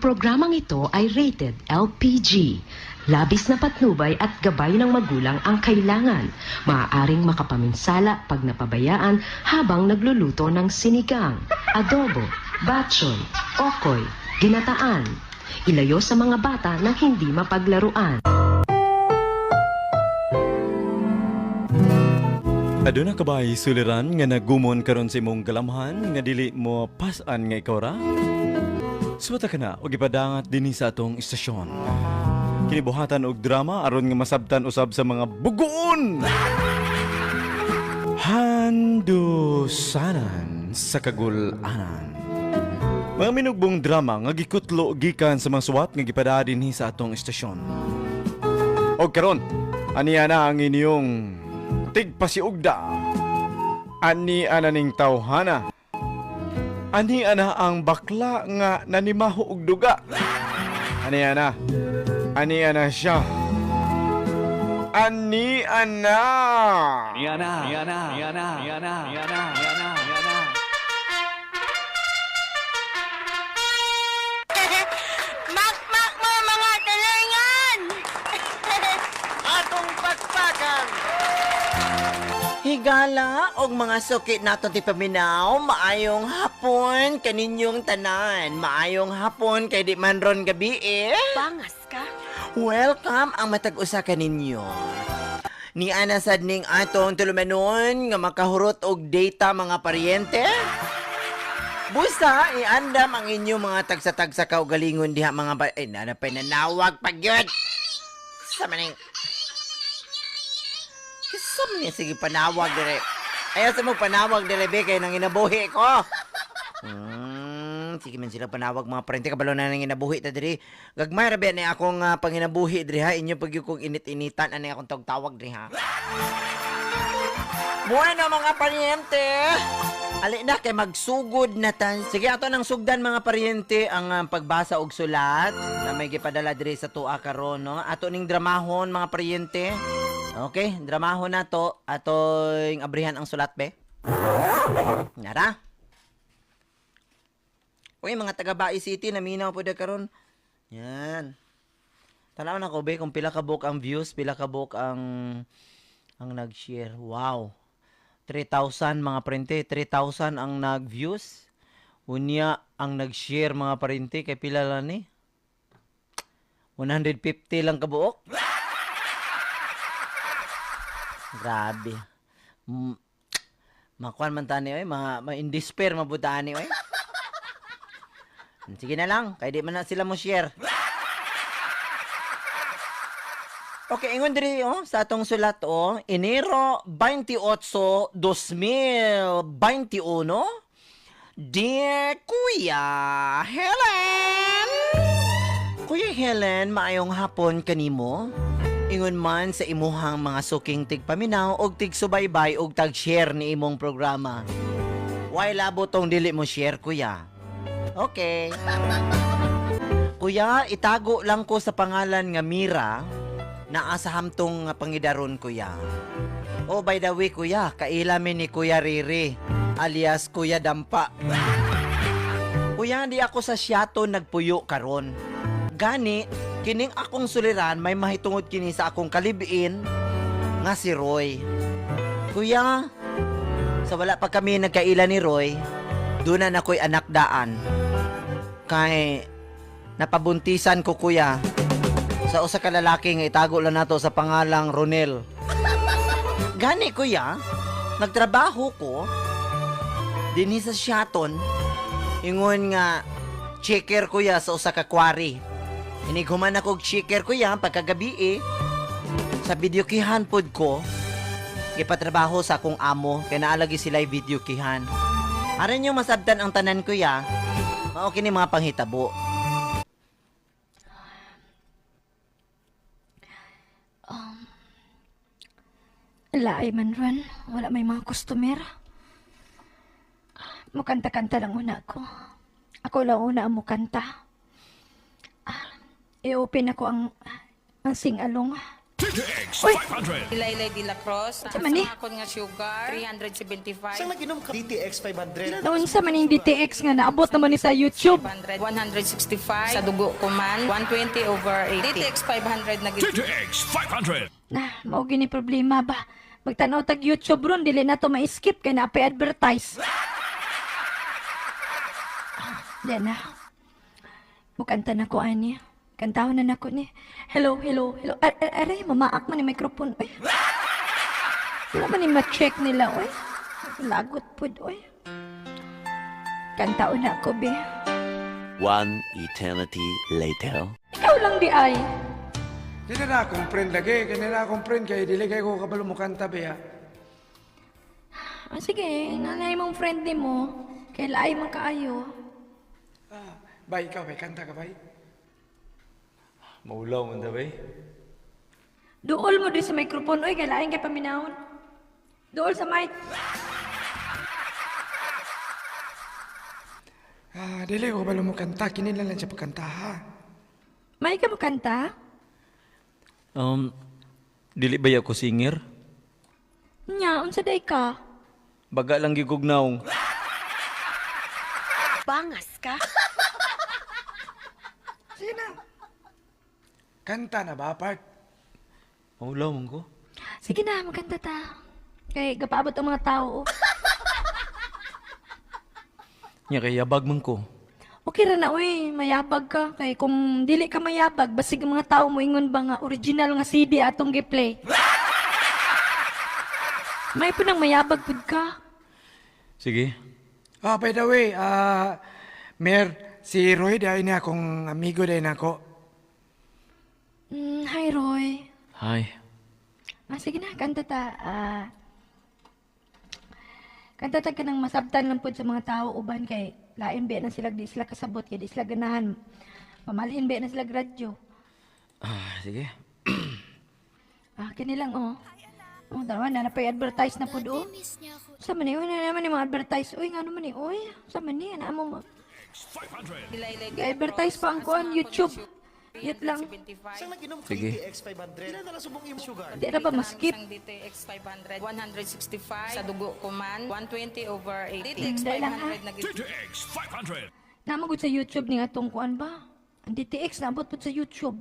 Ang programang ito ay rated LPG. Labis na patnubay at gabay ng magulang ang kailangan. Maaaring makapaminsala pag napabayaan habang nagluluto ng sinigang, adobo, batchoy, okoy, ginataan. Ilayo sa mga bata na hindi mapaglaruan. Aduna ka ba suliran nga nagumon karon sa imong galamhan nga dili mo pas-an nga ikaw ra? Suwata ka na og ipadangat dinhi sa atong istasyon. Kinibuhatan og drama aron nga masabtan usab sa mga bugoon. Handusanan sa kagul-anan. Mga minugbong drama nga gikutlo gikan sa mga suwat nga gipadaa dinhi sa atong istasyon. Og karon, aniya na ang inyong tigpasiugda. Ani ana ning tawhana. Ani ana ang bakla nga nanimaho og duga. Ani ana. Ani ana siya. Ani ana. Yana, yana, yana, yana, yana, yana, yana. Makmak mo mga talingan! Atong pakpakan. Higala og mga sukit nato ti paminaw, maayong hapon kaninyong tanan. Maayong hapon kay di man ron gabi eh. Bangas ka? Welcome ang matag usa kaninyo. Ni ana sad ning atong tulumanon nga makahurot og data, mga paryente. Busa, iandam ang inyong mga tagsa-tagsa kaugalingon diha mga ba... Ay, nana pa nanawag pa gyud. Sa maning... Kisa man niya, sige panawag dire. Ayaw sa mo panawag dire be kay nang inabuhi ko. Sige man sila panawag, mga parente, kabalo na nang inabuhi ta diri. Gagmay ra ba ni akong panginabuhi diri ha, inyo pag kong init-initan ani akong tawag-tawag diri ha. Bueno, mga pariente. Ali na kay magsugod na tan. Sige, ato nang sugdan, mga pariente, ang pagbasa og sulat na may gipadala diri sa tuwa karon, no. Ato ning dramahon, mga pariente. Okay, dramahon na to. Ato'ng abrihan ang sulat be. Nara. Uy, mga taga Bae City, naminaw po na karon. Yan. Tanaw na ko be kung pila ka buok ang views, pila ka buok ang nag-share. Wow. 3,000, mga parente, 3,000 ang nag-views. Unya ang nag-share, mga parente, kay pila lang ni? 150 lang kabuok. Grabe. Makuan man tani oy, ma, ma-indespair mabutani oy. Sige na lang, kay di man na sila mo share. Okay, ingon diri oh, sa atong sulat oh, Enero 28, 2021. Dear Kuya Helen! Kuya Helen, maayong hapon kanimo. Ingon man sa imuhang mga suking tigpaminaw og tigsubaybay og tag-share ni imong programa. Why labo tong dili mo share, kuya? Okay. Kuya, itago lang ko sa pangalan nga Mira, naa sa hamtong nga pangidaron, kuya. Oh, by the way, kuya, kaila mi ni Kuya Riri, alias Kuya Dampa. Kuya, di ako sa Siato nagpuyo karon. Gani, kining akong suliran may mahitungod kini sa akong kalibiin nga si Roy. Kuya, sa wala pa kami nagkaila ni Roy, doon na ako'y anak daan. Kay napabuntisan ko, kuya, sa usa ka lalaki nga itago lang nato sa pangalang Ronel. Gani, kuya, nagtrabaho ko dinhi sa Siaton, ingon nga checker, kuya, sa usa ka quarry. Inighuman ako og checker, kuya, pagkagabi eh. Sa video kihan pod ko gipatrabaho sa akong amo kay naalagi sila video kihan. Aron yung masabtan ang tanan, kuya, mao kini mga panghitabo. Laay man ron, wala may mga customer. Mukanta-kanta lang una ako. Ako lang una ang mukanta. Ah, i-open ako ang sing-along. DTX Uy! 500. Laylay de la Cruz. Sa man eh? Sa akon nga sugar, 375. Saan nag-inom ka? DTX 500. Naunsa man yung DTX nga naabot naman ni sa YouTube. 500, 165 sa dugo ko man, 120 over 80. DTX 500 na gid. DTX 500. Na, mao gini problema ba? Magtanaw tag YouTube ron, dili na to ma-skip kay naa pay advertise. Di na. Mukanta na ko ani. Kantahon na nako ni. Hello, hello, hello. Aray, mamaak man ni microphone. Uy. Wala man ni ma-check nila, uy. Lagot pud, uy. Kantaon na ako, be. One eternity later. Ikaw lang di ay. Di na na akong friend lagi. Kaya na akong friend kay dili kay ko kabalo mo kanta ba ya. Ah, sige, nanay mong friend ni mo. Kay laay man kaayo. Ah, bay, ikaw bay, kanta ka bay. Maulaw man ta bay. Duol mo di sa microphone, oy, kay lain kay paminahon. Duol sa mic. Ah, dili ko kabalo mo kanta. Kini lang lang siya pagkanta ha. May ka mo kanta? Dili ba ako singer? Nya, unsa day ka? Baga lang gigugnaw. Bangas ka? Sige na. Kanta na ba, Park? Maulaw man ko. Sige na, magkanta ta. Kay gapaabot ang mga tao. oh. Nya kay yabag man ko. Okay ra na oy, mayabag ka kay kung dili ka mayabag basig ang mga tao moingon ba nga original nga CD atong gi-play. May punang mayabag pud ka. Sige. Ah, by the way, ah, Mer, si Roy dahil niya akong amigo dahil nako. Hi Roy. Hi. Ah, sige na, kanta ta. Ah, kanta ta ka ng masabtan lang pud sa mga tao uban kay lain ba na sila di sila kasabot kay di sila ganahan. Pamalhin ba na sila radyo. Ah, sige. Ah, kini lang oh. Oh, dalawa na napay advertise na pud oh. Sa man ni, na naman yung mga advertise. Uy, ngano man ni, uy. Sa man ni, ana mo. 500. Laylay de la Ga-advertise pa ang kuan YouTube. Yut lang. 375. Saan nag-inom ka? Sige. DTX 500. Ilan na lang subong imo sugar? Di ra ba maskip? Ang DTX 500, 165 sa dugo ko man, 120 over 80. DTX Dahil lang, ha? 500 na gid. DTX 500. Namagod sa YouTube ni atong kuan ba? Ang DTX naabot pud sa YouTube.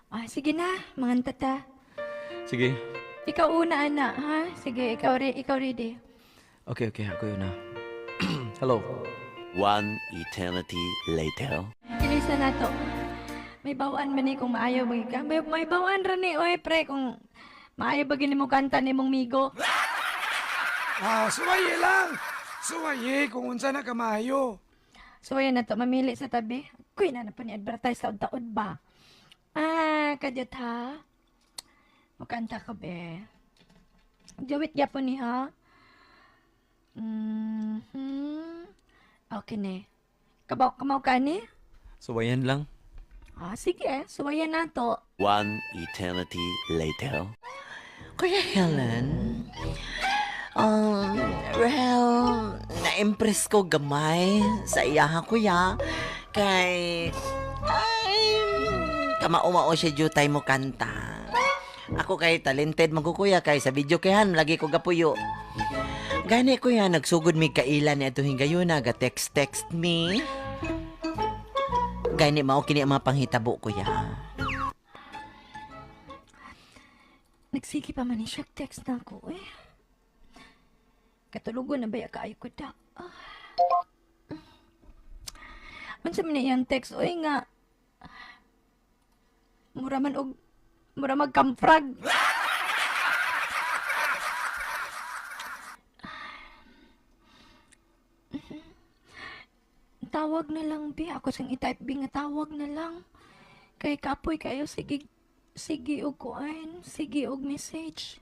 Ah, sige na, mga tata. Sige. Ikaw una, ana, ha? Sige, ikaw, ikaw ready. Okay, okay. Ako yun na. Hello. One eternity later. Kilisa na to. May bawaan man ni kung maayo ba ka. May bawaan ra ni, oy pre, kung maayo ba gini mo kanta ni mong migo. Ah, suwaye lang. Suwaye kung unsa na kamayo. So ayan na to, mamili sa tabi. Kuy na na po ni advertise taod-taod ba? Ah, kadyot ha. Mukanta ka be. Jawit gyapon ni ha. Okay ni. Kabaw kamaw ka ni? Suwayan lang. Ah, sige. Suwayan na to. One eternity later. Kuya Helen, well, na-impress ko gamay sa iyaha kuya. Kay, ay, kamao-mao siya jutay mo kanta. Ako kay talented man ko kuya kay sa video kayhan lagi ko gapuyo. Gani kuya nagsugod mi kaila ni ato hingayuna ga text text me. Gani mao kini ang mga panghitabo kuya. Nagsige pa man ni siya text na ako eh. Katulugon na ba ya kaayo ko da? Ah. Unsa man iyang text oy nga mura man og mura magkamfrag. Tawag na lang bi ako sang i-type bi nga tawag na lang. Kay kapoy kayo sige sige og kuan, sige og message.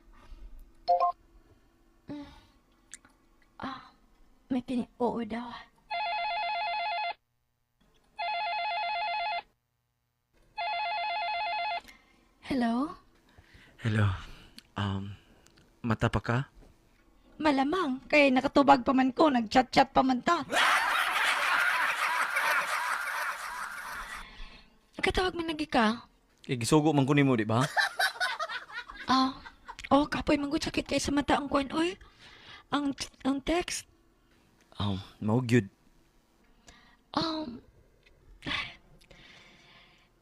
Ah, may kini oo daw. Hello? Hello. Mata pa ka? Malamang, kay nakatubag pa man ko, nag-chat-chat pa man ta. Katawag man lagi ka. Igisugo man ko nimo, di ba? Ah, oh, kapoy manggod, sakit kay sa mata ang kuan oy. Ang text. Mao gyud.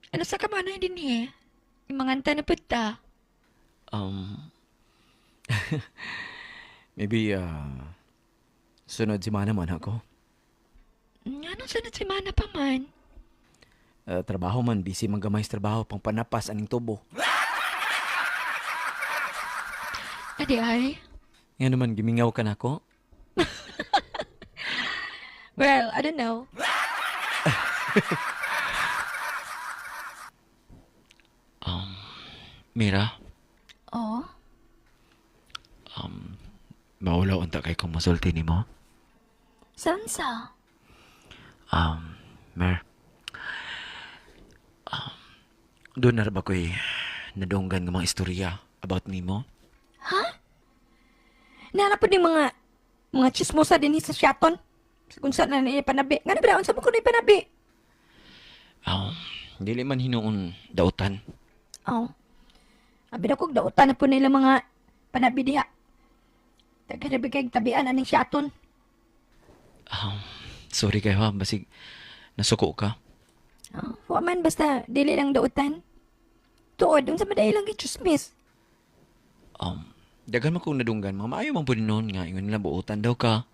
Ano sa ka man din eh? Manganta na pud ta. Maybe sunod semana man ako. Ano sunod semana pa man? Trabaho man, busy man gamay sa trabaho, pang panapas aning tubo. Adi ay. Nga naman, gimingaw ka na ako. Well, I don't know. Mira, Oh, maulaw unta kay kong masulti nimo. saan sa? Mer. Doon na ba ko'y nadunggan ng mga istorya about nimo? Naana po yung mga chismosa din sa Siaton. Kung saan na niya panabi. Nga na ba, unsa mo ko na ipanabi? Dili man hinuon dautan. Oh. Abi na kog dautan na po nila mga panabi diha. Taga na kay tabian aning Siaton. Sorry kayo ha, basig nasuko ka. Oh, wa man basta dili lang dautan. Tuod unsa man dahil lang gichismis. Daghan man kong nadunggan, mga maayo man po noon nga, ingon nila buotan daw ka.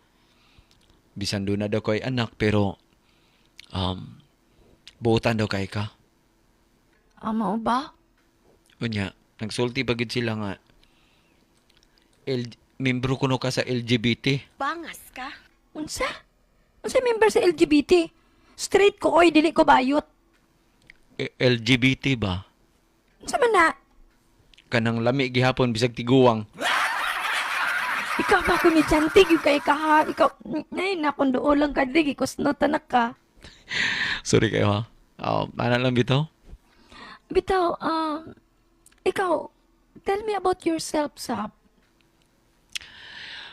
Bisan doon na daw kay anak, pero buotan daw kay ka. Mao ba? Unya, nagsulti pa gid sila nga membro kuno ka sa LGBT. Bangas ka? Unsa? Unsa member sa LGBT? Straight ko oy, dili ko bayot. LGBT ba? Unsa man na? Kanang lami gihapon bisag tiguang. Ikaw ba komedyante gyud kay ka ha? Ikaw nay na kung duol lang ka diri kusno tanak ka. Sorry kayo ha. Ana lang bitaw. Bitaw, ikaw, tell me about yourself, Sab.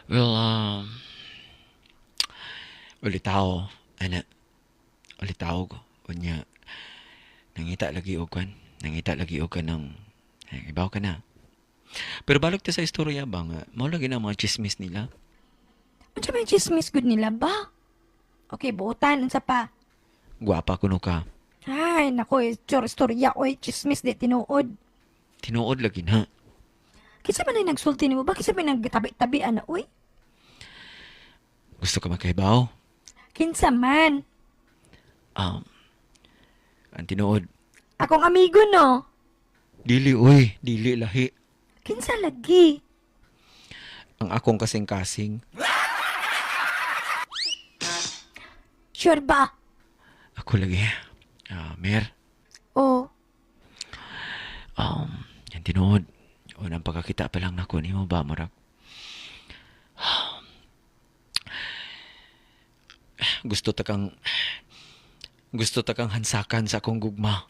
Well, ulitaw, ana, ulitaw ko. Unya, nangita lagi og kwan, nangita lagi og kanang, ay, ibaw ka na. Pero balik ta sa istorya ba nga, mao lagi na ang mga chismis nila. Unsa may chismis gud nila ba? Okay, buotan, unsa pa? Gwapa kuno ka. Ay, nako, eh, istorya, oy, chismis di tinuod. Tinuod lagi na. Kinsa man ay nagsulti nimo ba? Kinsa man nagtabi-tabi ana, oy? Gusto ka makahibaw? Kinsa man? Ang tinuod, Akong amigo, no? Dili, uy, dili lahi. Kinsa lagi? Ang akong kasing-kasing. Sure ba? Ako lagi. Mer, Oh, ang tinuod, unang pagkakita pa lang nako nimo ba, murag, gusto ta kang hansakan sa akong gugma.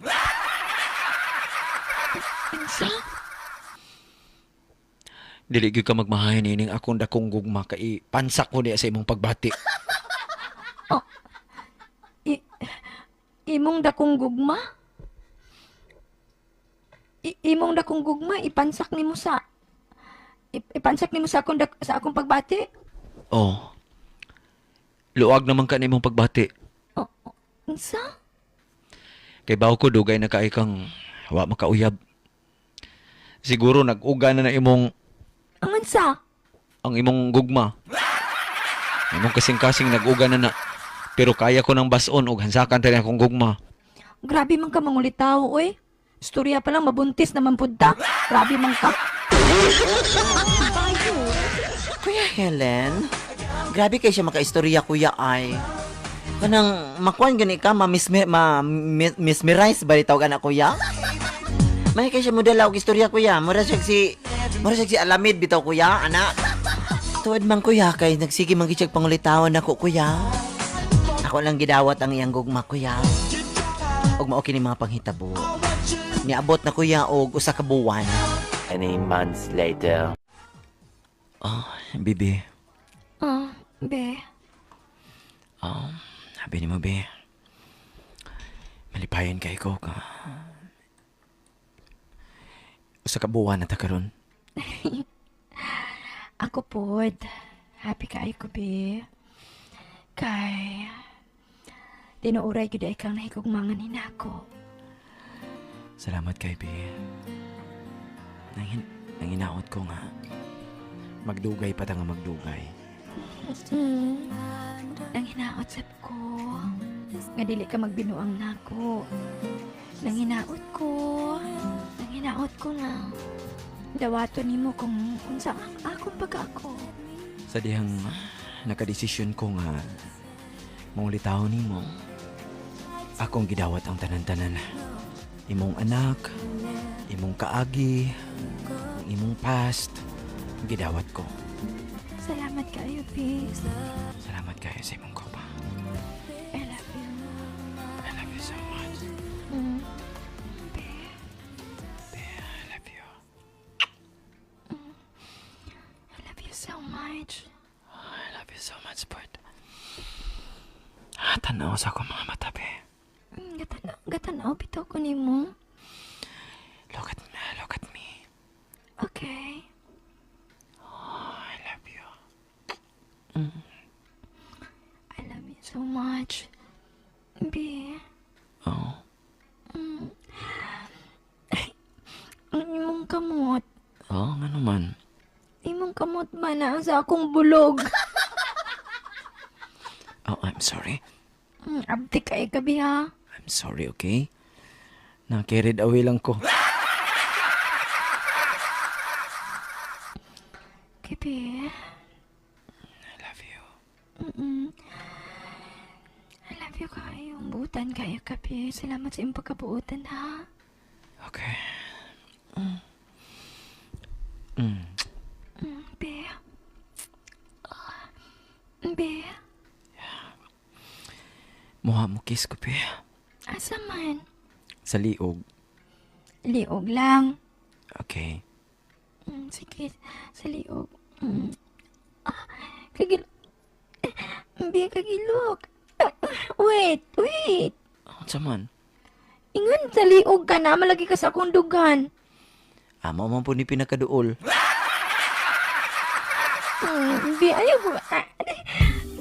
Kinsa? Dili gyud ka magmahay nining akong dakong gugma kay pansak ko diya sa imong pagbati. Imong dakong gugma? Imong dakong gugma ipansak nimo sa akong pagbati? Oh. Luag naman ka na imong pagbati. Oh, unsa? Kay bawo ko dugay na kay kang wa makauyab. Siguro nag-uga na na imong Ang unsa? Ang imong gugma. Imong kasing-kasing nag-uga na na. Pero kaya ko nang bason og hansakan tayo akong gugma. Grabe man ka mangulitaw, oy. Istorya pa lang mabuntis naman pud ta. Grabe man ka. Kuya Helen, grabe kay siya makaistorya, kuya ay. Kanang makuan gani ka, ma mesmerize ba tawag ana, kuya? May kay siya modela og istorya, kuya. Mura siya si Alamid bitaw, kuya, ana. Tuod man, kuya, kay nagsige man gid siya pangulitawan nako, kuya. Ako lang gidawat ang iyang gugma, kuya. Og mao kini mga panghitabo. Niabot na, kuya, og usa ka buwan. Many months later. Oh, bibi. Ah, be. Oh, sabi ni mo, be. Malipayon kay ko ka. Usa ka buwan na ta karon. Ako pod. Happy kaayo ko, be. Kay tinuuray gyud ay kang nahigugmangan ni nako. Salamat kay Bi. Nanginaot ko nga. Magdugay pa ta nga magdugay. Nang hinaot sab ko. Nga dili ka magbinuang nako. Nang hinaot ko. Nang hinaot ko nga. Dawato nimo kung unsa ang akong pagka-ako. Sa dihang nakadesisyon ko nga mangulitaw nimo. Akong gidawat ang tanan-tanan. Imong anak, imong kaagi, ang imong past, gidawat ko. Salamat kaayo, Peace. Salamat kayo sa imong kopa. I love you. I love you so much. Be, I love you. I love you so much. I love you so much, but tanaw sa akong mga mata, be. Gatanaw, bitaw ko nimo. Look at me, look at me. Okay. I love you. I love you so much. Be, Oh, ang imong kamot. oh, nga naman. Imong kamot ba na sa akong bulog? Oh, I'm sorry. Abdi kay gabi ha. I'm sorry, okay? Na-carried away lang ko. Kibi, I love you. I love you kayo. Buutan kayo kabi. Salamat sa iyong pagkabuutan ha. Okay. Be. Be, Muha mo kiss ko, be. asa man? Sa liog. Liog lang. Okay. Sige, sa liog. Ah, kagil... Be, kagilok. Wait, wait. Unsa man? Ingon sa liog ka na, malagi ka sa akong dugan. Amo man po ni pinakaduol. Bi, ayaw ko.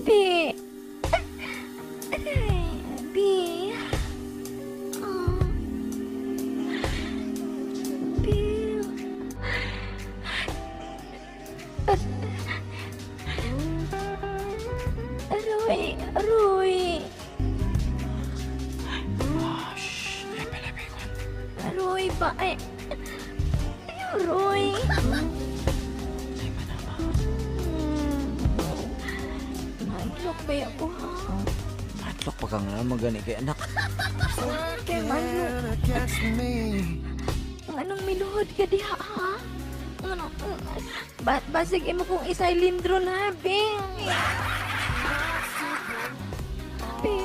Bi. Aray, Bi. Oh. Bi. Aroy, aroy. Oh, shh. Ay, pala, be. Aroy ba? Ay, ay, aroy. Ay, manama. Madlok ba ako, ha? Madlok pa ka nga magani kay anak. Madlok. Ang anong miluhod ka diha, ha? Ano? Basig imo kong isailindro na, Bing. Be.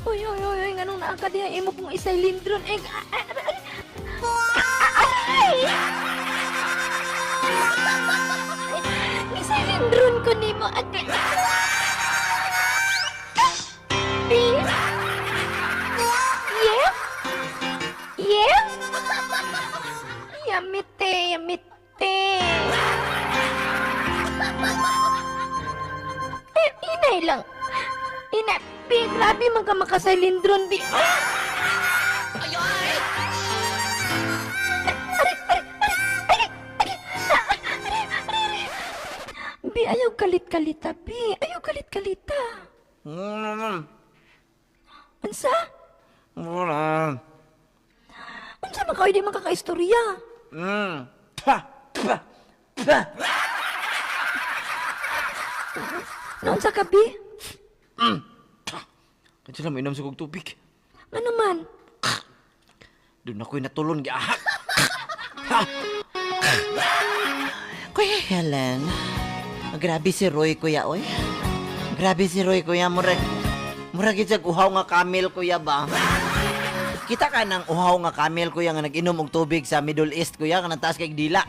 Uy, uy, uy, uy, nganong naa ka diha imo kong isailindron. Eh, aray! Isailindron ko nimo at Be. Yeah? Yeah? Yamite, yamite. Eh, inay lang. Ina, bi, grabe man ka makasalindron, bi. Bi, ayaw kalit-kalita, bi. Ayaw kalit-kalita. Unsa? Wala. Unsa man kayo di man kakaistorya? Pa! Pa! Pa! Naunsa ka, bi? Kasi lang, mainom sa kong tubig. Ano man? Doon ako'y natulon, giahak. Kuya Helen, grabe si Roy, kuya, oy. Grabe si Roy, kuya. Murag gyud siyag uhaw nga camel, kuya ba? Kita ka ng uhaw nga camel, kuya, nga nag-inom og tubig sa Middle East, kuya, nga nagtaas kay dila.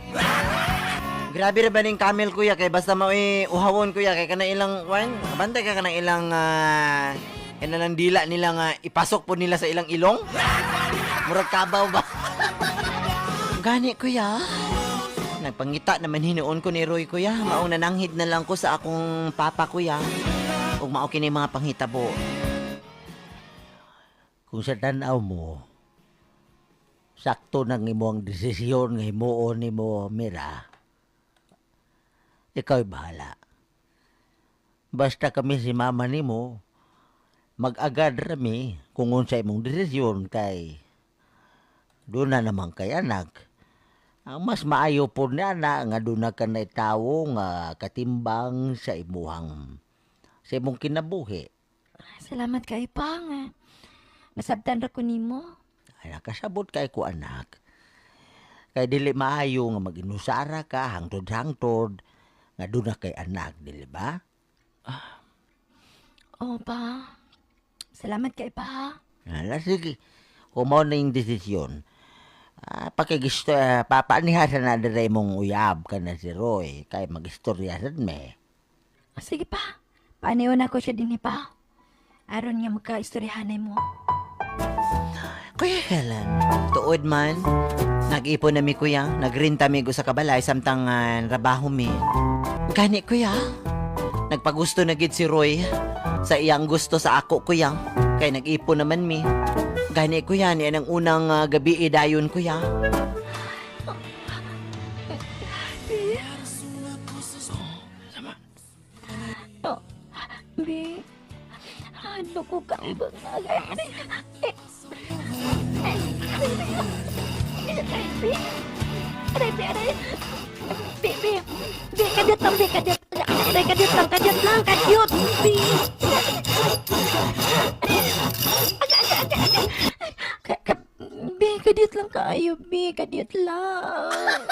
Grabe ra ba ning camel, kuya, kay basta mao'y uhawon, kuya, kay kana ilang, wan, bantay ka kanang ilang, kanang dila nila nga ipasok po nila sa ilang ilong. Murag kabaw ba? Gani, kuya. Nagpangita naman hinuon ko ni Roy, kuya. Maong nananghid na lang ko sa akong papa, kuya. Ug mao kini mga panghitabo. Kung sa tanaw mo, sakto nang imong desisyon nga himuon nimo, Mira, ikaw'y bahala. Basta kami si mama nimo, mag-agad rami kung unsa imong desisyon kay doon na naman kay anak. Ang mas maayo po niya na nga doon na ka na tawo nga katimbang sa imuhang sa imong kinabuhi. Salamat kay pa nga. Nasabtan ra ko nimo. Ay, nakasabot kay ko anak. Kay dili maayo nga maginusara ka hangtod-hangtod nga doon na kay anak, dili ba? Oo pa. Salamat kay pa. Hala, sige. Kung mao na yung desisyon, pakigisto, papaanihasan na dire mong uyab ka na si Roy, kay magistorya sad me. Sige pa. Paano na ko siya din pa. Aron nga magkaistoryahanay mo. Kuya Helen, tuod man, nag-ipon na mi kuya, nagrenta mi go sa kabalay samtang rabaho mi. Gani kuya, nagpagusto na gid si Roy sa iyang gusto sa ako kuya, kay nag-ipon naman mi. Gani kuya, niyan ang unang gabi dayon kuya. Oh, Bi. Ano ko ka ba? Bi. Aray, Bi, aray. Bi, Bi. Bi, kadyot lang, Bi, kadyot. Aray, kadyot lang, kadyot lang, kadyot. Bi. Bi, kadyot lang kaayo, Bi, kadyot lang.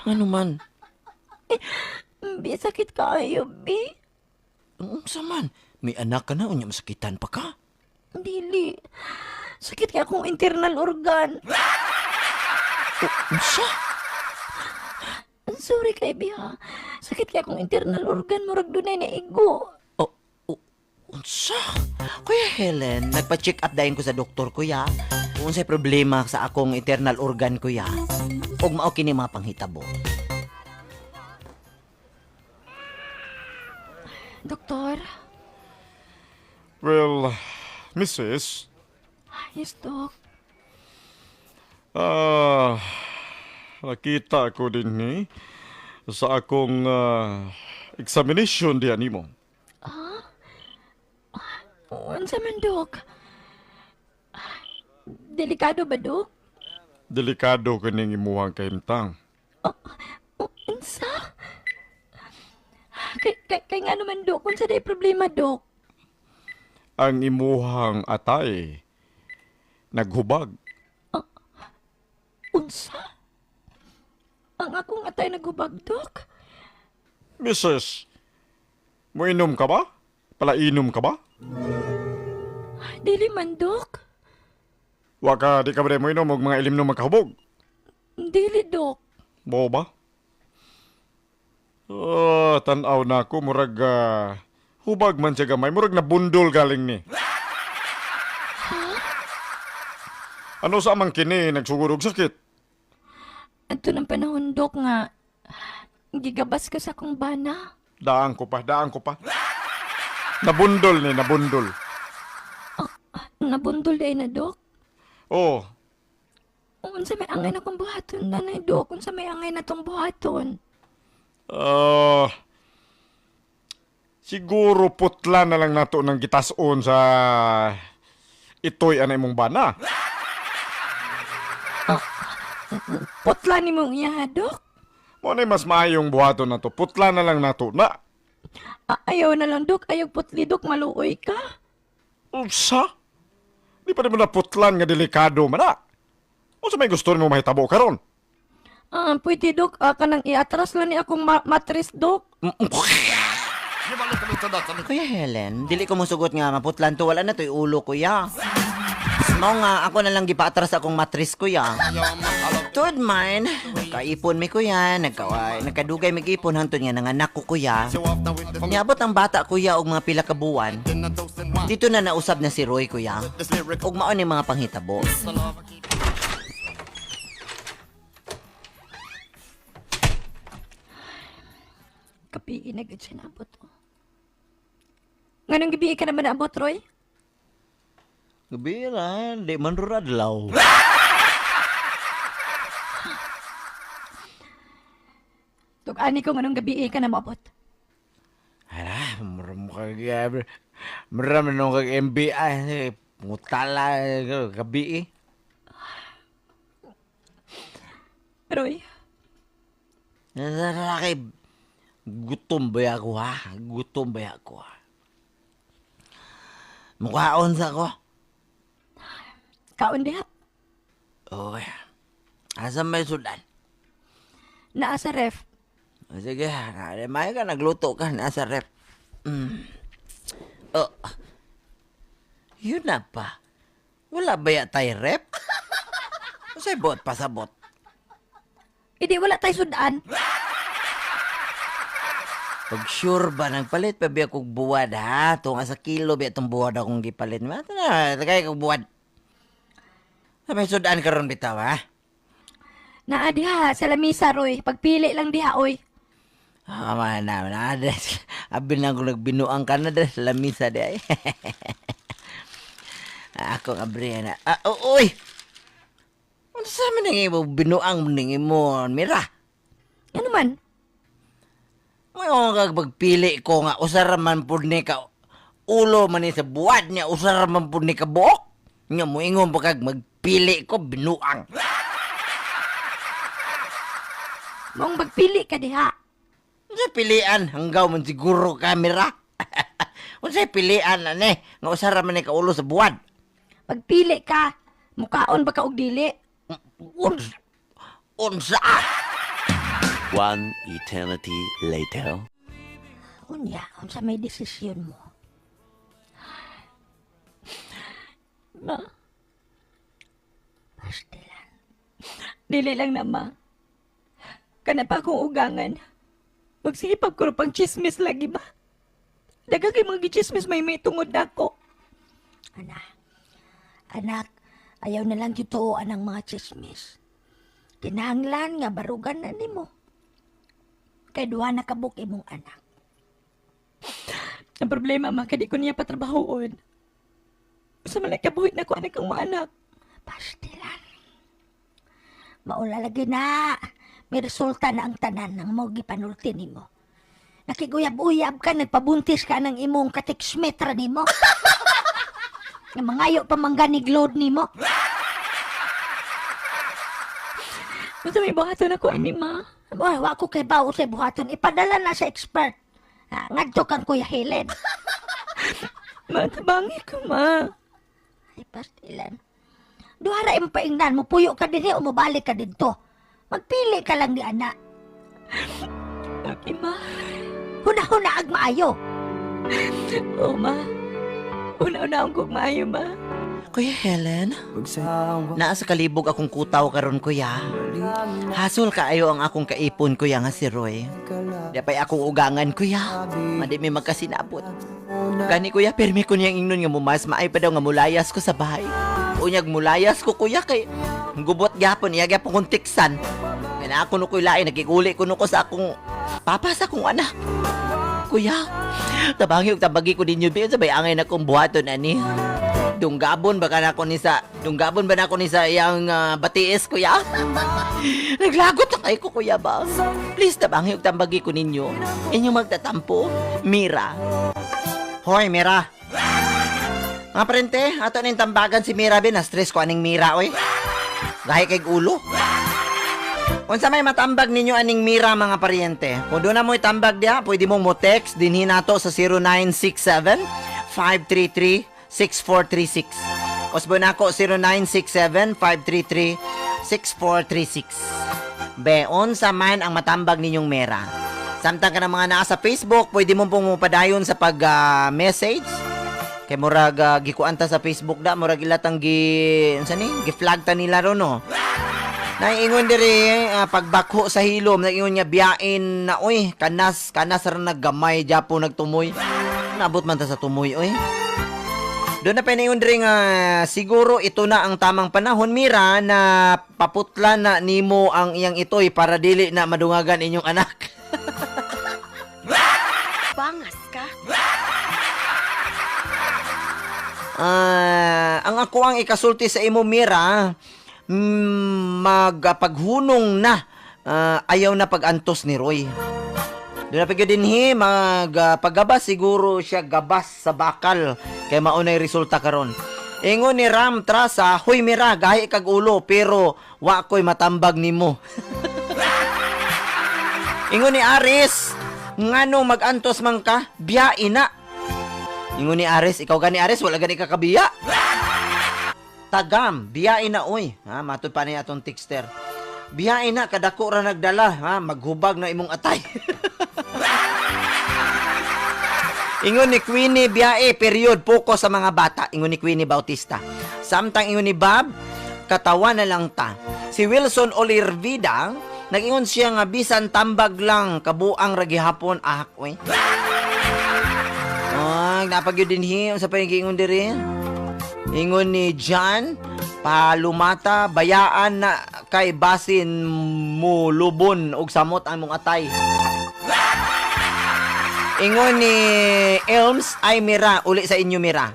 Ano man? Bi, sakit kaayo, Bi. Unsa man? May anak ka na, unya masakitan pa ka. Dili. Sakit kay akong internal organ. Unsa? Sorry kay Bi ha. Sakit kay akong internal organ. Murag dunay naigo. Oh, unsa? Kuya Helen, nagpa-check up dayon ko sa doktor kuya. Kung unsay problema sa akong internal organ kuya. Ug mao kini mga panghitabo. Doktor? Well, Mrs. Yes, Doc. Nakita ko din ni sa akong examination diyan nimo. Ah? Unsa man, Doc? Delikado ba, Doc? Delikado kining imuhang kahimtang. Unsa? Kay nga naman, Doc? Unsa day problema, Doc? Ang imuhang atay naghubag. Unsa? Ang akong atay naghubag, Doc? Mrs. Moinom ka ba? Palainom ka ba? Dili man, Doc. Wa ka, di ka ba moinom og mga ilim no magkahubog? Dili, Doc. Mo ba? Oh, tan-aw na ako, murag hubag man siya gamay, murag nabundol galing ni. Ano sa amang kini nagsugod og sakit? Adto ng panahon, Doc, nga gigabas ko sa akong bana. Daan ko pa, daan ko pa. Nabundol ni, nabundol. Nabundol day na, Doc. Oh, Unsa may angay na kong buhaton, nanay, Doc? Unsa may angay na tong buhaton? Siguro putla na lang nato ng gitason sa itoy anay mong bana. Putla ni mong iya, Doc? Mo na mas maayong buhaton na to. Putla na lang nato na. Ayaw na lang, Doc. Ayaw putli, Doc. Maluoy ka. Unsa? Di pa mo na putlan nga delikado man na. Unsa may gusto nimo mahitabo karon? Pwede, Doc. Kanang iatras lang ni akong matris, Doc. Kuya Helen, dili ko mosugot nga maputlan to, wala na to'y ulo kuya. Mao nga ako na lang gipaatras akong matris kuya. Tuod man, nagkaipon mi kuya, nagkadugay mig ipon hantod nga nanganak ko kuya. Niabot ang bata kuya og mga pila ka buwan. Dito na nausab na si Roy kuya. Ug mao ni mga panghitabo. Gabi na gud siya naabot. Oh. Nganong gabi ka naman naabot, Roy? Gabi ra, di man ro adlaw. Tug-ani ko nganong gabi ka na moabot. Hala, mura mo kag mura man nung kag MBI, putala gabi eh. Roy, Kay gutom ba ako ha? Gutom ba ako ha? Mukhaon sa ko. Kaon diha. Okay. Asa may sudan? Naa sa ref. Sige, may ka nagluto ka nasa ref. Oh. Yun na pa. Wala ba ya tayo rep? Unsay bot pasabot? Idi wala tay sudan. Pag sure ba, nagpalit pa biya kog buwad ha? Tunga sa kilo biya itong buwad akong gipalit. Mata na, tagay kog buwad. Sa may sudan karon bitaw ha? Naa diha sa lamisa, Roy. Pagpili lang diha, oy. Ah, mana, mana, des. Abi na ko nagbinuang ka na, des. Lamisa di ay. Ako ang abrihan na. Ah, oh, uy! Ano sa amin ang imo binuang ning imo, Mira? Ano man? Ngayon kag pagpili ko nga usara man pud ni ka ulo man ni sa buwad niya, usara man pud ni ka buok. Nga moingon pa kag magpili ko binuang. Mong pagpili ka diha. Unsa pilian hanggaw man siguro kamera. Unsa pilian ane nga usara man ni ka ulo sa buwad. Pagpili ka, mukaon ba ka og dili? Unsa? One eternity later. Unya, unsa may desisyon mo? Ma. Pastilan. Dili lang na, ma. Kana pa akong ugangan. Magsipag ko pang chismis lagi ba? Daghang kay mga gichismis may tungod nako. Anak, anak, ayaw na lang gituoan ang mga chismis. Kinahanglan nga barugan na nimo. Kay duha na kabuk imong anak. Ang problema, ma, kay di ko niya patrabahoon. Sa man kabuhit na ko anak ang mga anak. Pastilan. Maula lagi na. May resulta na ang tanan ng mo gipanulti nimo. Nakiguyab-uyab ka, nagpabuntis ka ng imong katiksmetra nimo. Nga mangayo pa mangganig load nimo. Unsa may buhaton ako ani, ma? Boy, wa ko kay bao sa buhaton. Ipadala na sa expert. Ah, ngadto kang Kuya Helen. Ma, tabangi ko, ma. Ay, pastilan. Duha ra imong paingnan, mupuyo ka dinhi o mobalik ka didto. Magpili ka lang di ana. Okay, ma. Huna-huna ag maayo. Oo, ma. Una-una ang kog maayo, ma. Kuya Helen, naa sa kalibog akong kutaw karon kuya. Hasol kaayo ang akong kaipon kuya nga si Roy. Di pa'y akong ugangan kuya. Madi may magkasinabot. Gani kuya, pirmi ko niyang ingnon nga mumas, maay pa daw nga mulayas ko sa bahay. Unyag mulayas ko kuya kay gubot gyapon iya gyapon kong tiksan. Kaya na ako no kuy lain, nagiguli ko no ko sa akong papa sa akong anak. Kuya, tabangi og tabagi ko ninyo biyon sa bayangay na kong buhaton ani. Dunggabon ba ka na ko ni sa dunggabon ba na ko ni sa iyang batiis kuya? Naglagot na kayo ko kuya ba? Please tabangi og tambagi ko ninyo. Inyong magtatampo, Mira. Hoy, Mira. Mga parente, ato ning tambagan si Mira bin, na-stress ko aning Mira oy. Gahi kay ulo. Unsa may matambag ninyo aning Mira mga paryente? Kung doon na mo'y tambag diha, pwede mong mo text dinhi nato sa 0967 533 6436. Usbo nako 0967 533 6436. Be, unsa man ang matambag ninyong Mira. Samtang ka ng mga naa sa Facebook, pwede mo pong mupadayon sa pag-message. Kay murag gikuan ta sa Facebook da, murag ilatang gi unsa ni? Gi-flag ta nila ron no. Naiingon diri pagbakho sa hilom, naiingon niya biyain na oy, kanas kanas ra naggamay japo nagtumoy. Nabot man ta sa tumoy oy. Doon na pinaingon diri nga siguro ito na ang tamang panahon Mira na paputla na nimo ang iyang itoy para dili na madungagan inyong anak. Ang ako ang ikasulti sa imo Mira, magpaghunong na, ayaw na pagantos ni Roy. Doon na pagyo dinhi magpagabas siguro siya gabas sa bakal kay maunay resulta karon. Ingon ni Ram Trasa, "Hoy Mira, gahi kag ulo pero wa ko'y matambag nimo." Ingon ni Aris, "Ngano magantos man ka, biyain na." Ingon ni Aris, ikaw gani Aris, wala gani ka kabiya. Tagam, biyain na oy. Ha, matud pa ni atong texter. Biyain na kadako ra nagdala, ha, maghubag na imong atay. Ingon ni Queenie, biyae, period, focus sa mga bata. Ingon ni Queenie Bautista. Samtang ingon ni Bob, katawa na lang ta. Si Wilson Olirvida, nag-ingon siya nga bisan tambag lang, kabuang ragihapon, ahak, oy. Ay, napagyo din hi, unsa pa yung giingon diri? Ingon ni John, palumata, bayaan na kay basin mo lubon og samot ang mong atay. Ingon ni Elms, ay Mira, uli sa inyo Mira.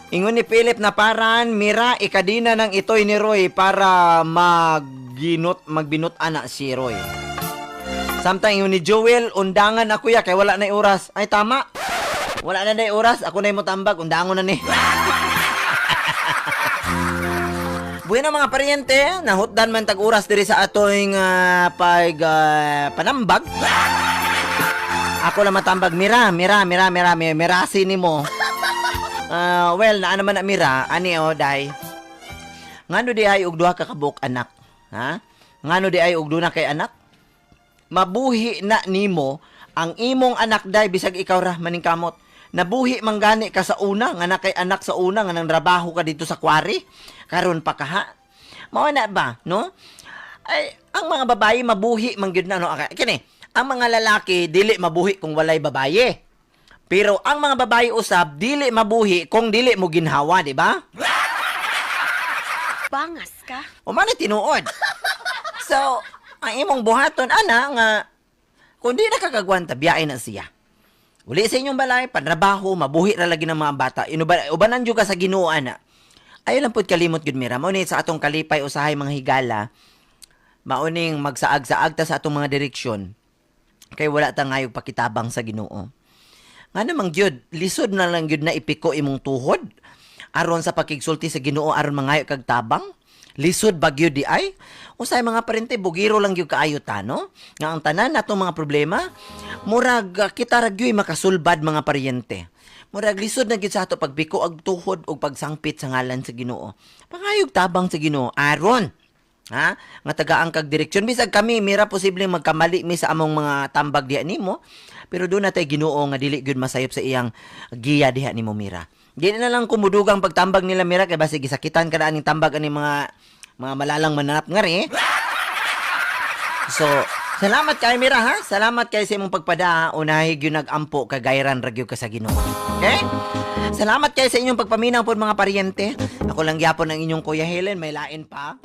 Ingon ni Philip na paran, Mira, ikadina ng itoy ni Roy para magbinot ana si Roy. Samtang ingon ni Joel, undangan ako ya kay wala na oras. Ay tama. Wala na na oras, ako na mo tambag, undangon na ni. Bueno mga paryente, nahutdan man tag oras diri sa atoing pag panambag. Ako lang matambag, Mira, Mira, Mira, Mira, Mira, mirasi nimo. Well, naa naman na Mira, ani o day. Ngano di ay og duha ka kabuok anak, ha? Ngano di ay og duna kay anak? Mabuhi na nimo ang imong anak day bisag ikaw ra maningkamot. Nabuhi man gani ka sa una, nga na kay anak sa una nga nang trabaho ka dito sa kwari. Karon pa ka ha. Mao na ba, no? Ay, ang mga babae mabuhi man gyud na no. Kini, ang mga lalaki dili mabuhi kung walay babaye. Pero ang mga babae usab dili mabuhi kung dili mo ginhawa, di ba? Bangas ka? O man tinuod. So, ang imong buhaton ana nga kung di na kakagwanta, biyain na siya. Uli sa inyong balay, panrabaho, mabuhi ra lagi ng mga bata. Ubanan jud ka sa Ginoo ana. Ayo lang pud kalimot gyud Mira. Mao ni sa atong kalipay usahay mga higala. Mauning magsaag-saag ta sa atong mga direksyon. Kay wala ta ngayog pakitabang sa Ginoo. Nga namang gyud, lisod na lang gyud na ipiko imong tuhod aron sa pakigsulti sa Ginoo aron mangayo kag tabang. Lisod ba gyud di ay? Usay mga parente bugiro lang gyud kaayo ta, no? Nga ang tanan natong mga problema, murag kita ra gyud makasulbad mga paryente. Murag lisod na gyud sa ato pagpiko og tuhod og pagsangpit sa ngalan sa Ginoo. Pangayog tabang sa Ginoo aron ha nga tagaan kag direksyon. Bisag kami mira posibleng magkamali mi sa among mga tambag diha nimo, pero doon natay Ginoo nga dili gyud masayop sa iyang giya diha nimo Mira. Dili na lang kumudugang pagtambag nila Mira kay basig gisakitan ka na aning tambag aning mga malalang mananap nga ri. So, salamat kay Mira ha. Salamat kay sa imong pagpada. Unahi gyud nagampo kay gayran ra gyud ka sa Ginoo. Okay? Salamat kay sa inyong pagpaminaw pod mga paryente. Ako lang gyapon ang inyong Kuya Helen, may lain pa.